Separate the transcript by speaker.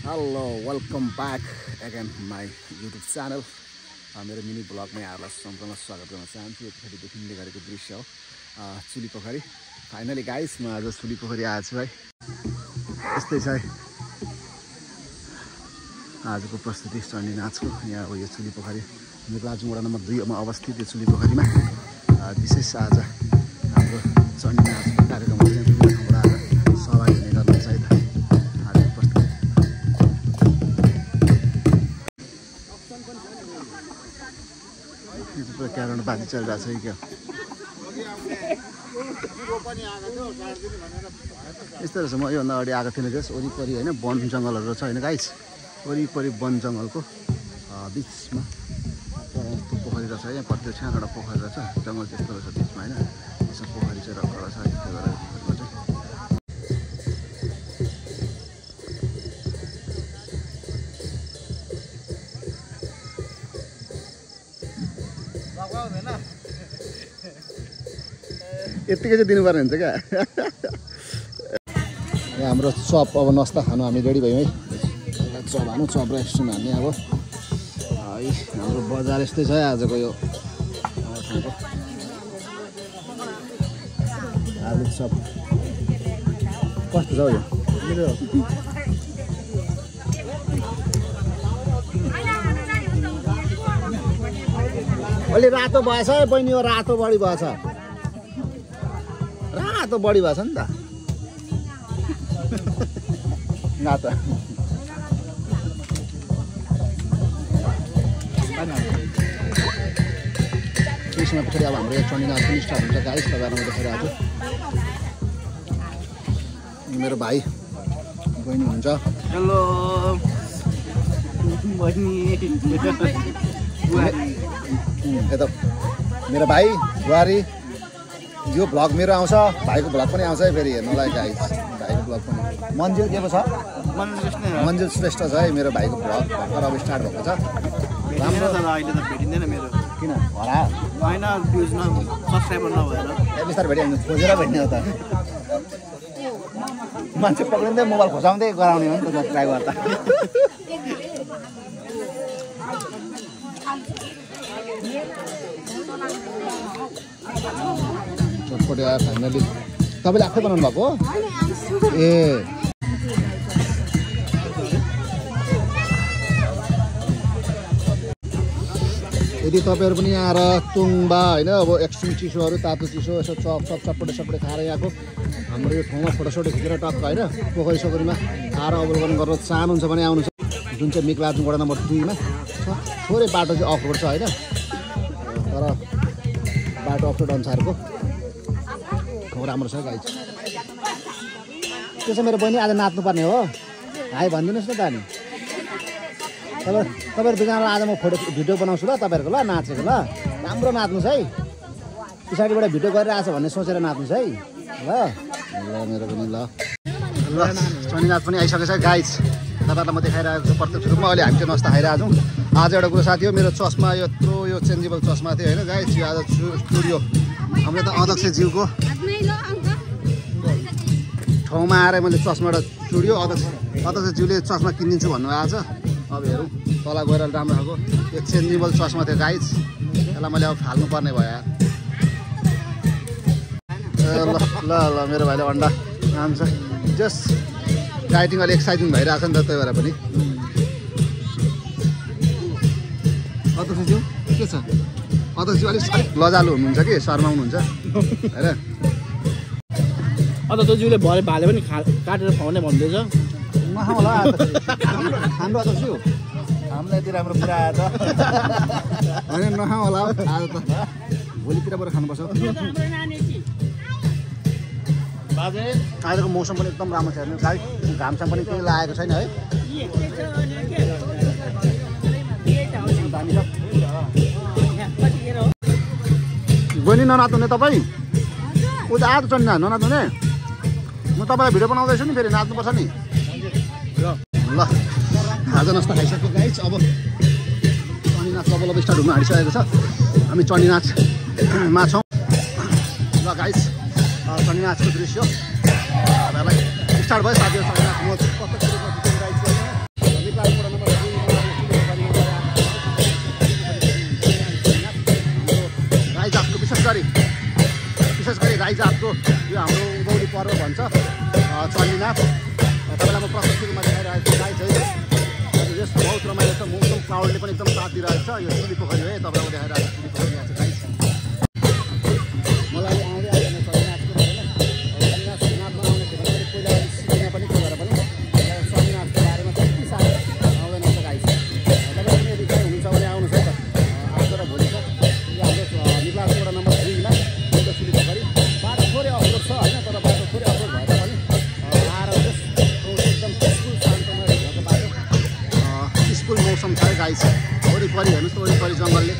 Speaker 1: Hello, welcome back again my YouTube channel. मेरो mini ब्लगमा यहाँहरुलाई सम्पूर्ण स्वागत गर्न चाहन्छु। यतिखेर देखिने गरेको दृश्य हो चुली पोखरी। फाइनली गाइस म आज चुली पोखरी आएको छु है। यस्तै छ है आजको प्रस्तुति चण्डी नाचको। यहाँ हो यो चुली पोखरी मिरलाजुङ वडा नम्बर 2 मा अवस्थित यो चुली पोखरीमा विशेष आज हाम्रो चण्डी नाचको कार्यक्रमहरु चाहिँ विभिन्न ठाउँबाट आएर सहभागी हुने गर्न सहित क्यारन बाजी चलिरहेको छ क्या। यस्तो रहेछ म योभन्दा अगाडि आएको थिएन जस वरिपरि होइन वन जङ्गलहरू छ होइन गाइस। वरिपरि वन जङ्गलको बिचमा पोखरी रहेछ यहाँ प्रत्येक सानोवटा पोखरी रहेछ जङ्गल त्यस्तो रहेछ बिचमा होइन। यसो पोखरी चाहिँ रक्कड छ त्यो भएर यतिकै चाहिँ दिनुपर्ने हुन्छ क्या। यहाँ हाम्रो चप अब नास्ता खानु हामी रेडी भयौँ है। चप हानु चप रेस्टुरेन्ट हान्ने अब है। हाम्रो बजार यस्तै छ है आजको यो ठाउँको। आलु चप कस्तो छ हौ यो? अलि रातो भएछ है बहिनी, यो रातो बढी भएछ। रातो बढी भएछ नि त रातो। त्यसमा फेरि अब हाम्रो चण्डी नाच पनि स्टार्ट हुन्छ गाइस। तपाईँहरूलाई म देखाइरहेको छु। मेरो भाइ बहिनी हुन्छ।
Speaker 2: हेलो बहिनी।
Speaker 1: यता मेरो भाइ बुहारी। यो भ्लग मेरो आउँछ, भाइको भ्लग पनि आउँछ है फेरि हेर्नुलाई गाइस। भाइको भ्लग पनि मन्जिल के पो छ? मन्जिल श्रेष्ठ छ है मेरो भाइको भ्लग भर्खर अब स्टार्ट भएको छ।
Speaker 2: राम्रो छ अहिले त भेटिँदैन मेरो।
Speaker 1: किन हरा
Speaker 2: होइन भ्युज न सब्स्क्राइबर नभएर
Speaker 1: बिस्तारै भेटिहाल्नु खोजेर भेट्ने हो त। मान्छे पक्रिँदै मोबाइल खोसाउँदै गराउने हो नि त ट्राई गर्दा। चटपटे आयो फाइनली। तपाईँले आफै बनाउनु भएको हो? ए यदि तपाईँहरू पनि यहाँ आएर तुङबा होइन अब एक्सट्रिम चिसोहरू तातो चिसो यसो चटपटे खाएर यहाँको हाम्रो यो ठाउँमा फोटोसोटो खिचेर टक्क होइन पोखरी सोखरीमा आएर अवलोकन गर्न चाहनुहुन्छ भने आउनु छ। जुन चाहिँ मिरलाजुङ वडा नम्बर 2 मा छ। थोरै बाटो चाहिँ अफ रोड छ होइन, तर बाटो अफ रोड अनुसारको ठाउँ राम्रो छ गाइस। त्यो चाहिँ मेरो बहिनी आज नाच्नुपर्ने हो। हाई भनिदिनुहोस् न त अनि। तपाईँहरू दुईजनालाई आज म भिडियो बनाउँछु ल तपाईँहरूको ल नाचेको ल। राम्रो नाच्नुहोस् है। पछाडिबाट भिडियो गरिरहेको छ भन्ने सोचेर नाच्नुहोस् है ल। ल मेरो पनि ल ल चण्डी नाच पनि आइसकेको छ गाइस। तपाईँहरूलाई म देखाइरहेको छु प्रत्यक्ष रूपमा। अहिले हामी चाहिँ नास्ता खाइरहेको छौँ। आज एउटा कुरो साथी हो, मेरो चस्मा यत्रो यो चेन्जेबल चस्मा थियो होइन गाइस। यो आज स्टुडियो हाम्रो त अध्यक्ष ज्यूको ठाउँमा आएर मैले चस्मा एउटा चुड्यो। अध्यक्ष ज्यूले चस्मा किनिदिन्छु भन्नुभएको छ। अब हेरौँ तल गएर राम्रो खालको यो चेन्जेबल चस्मा थियो गाइस। यसलाई मैले अब फाल्नुपर्ने भयो यार। ल ल ल मेरो भाइले अन्डा खान्छ। जस्ट डाइटिङ अलिक एक्साइटिङ भइरहेको छ नि त त्यही भएर पनि। अध्यक्षज्यू के छ? अध्यक्षज्यू अलिक लजालु हुनुहुन्छ कि शर्माउनुहुन्छ होइन।
Speaker 2: अध्यक्षज्यूले भरे भाले पनि काटेर खुवाउने भन्दैछ।
Speaker 1: नखाउँ होला हाम्रो अध्यक्षज्यू। हामीलाई यति राम्रो कुरा आयो त होइन। नखाउँ होला आज त भोलितिरबाट खानुपर्छ। आजको मौसम पनि एकदम राम्रो छ हेर्नु गाई। घामसाम पनि केही लागेको छैन है। बहिनी ननाच्ने तपाईँ ऊ त आज चण्डी ननाच्ने। म तपाईँलाई भिडियो बनाउँदैछु नि फेरि नाच्नुपर्छ नि ल। आज नास्ता खाइसक्यो गाइस। अब चण्डी नाच अब स्टार्ट हुन आँटिसकेको छ। हामी चण्डी नाचमा छौँ ल गाइस। चण्डी नाचको दृश्य तपाईँलाई स्टार्ट भयो साथीहरू। यो हाम्रो उभौली पर्व भन्छ चण्डीनाथ। तपाईँलाई म प्रशस्त रूपमा देखाइरहेको छु गाइस है। यस बहुत रमाइलो छ, मौसम क्लाउडले पनि एकदम साथ दिइरहेको छ। यो चुली पोखरी है, तपाईँलाई देखाइरहेको छु चुली पोखरी यहाँ छ गाइस। मलाई आउँदै आउँदैन चण्डीनाथको होइन, चण्डीनाथमा आउने थियो भने पहिला सिक्ने पनि त्यो भएर पनि चण्डीनाथको बारेमा त्यति साह्रो आउँदैन छ गाइस। तपाईँ पनि यदि कहीँ हुनुहुन्छ भने आउनुहोस् है त। आज र भोलि छ यो हाम्रो निक्लासवटा नम्बर 3 मा एउटा चुली पोखरी। बाटो थोरै अफरोड छ होइन, तर बाटो थोरै अफरोड भए पनि आएर एकदम पिसफुल शान्तमय भएको बाटो पिसफुल मौसम छ है गाइस। वरिपरि हेर्नुहोस् त, वरिपरि जङ्गलले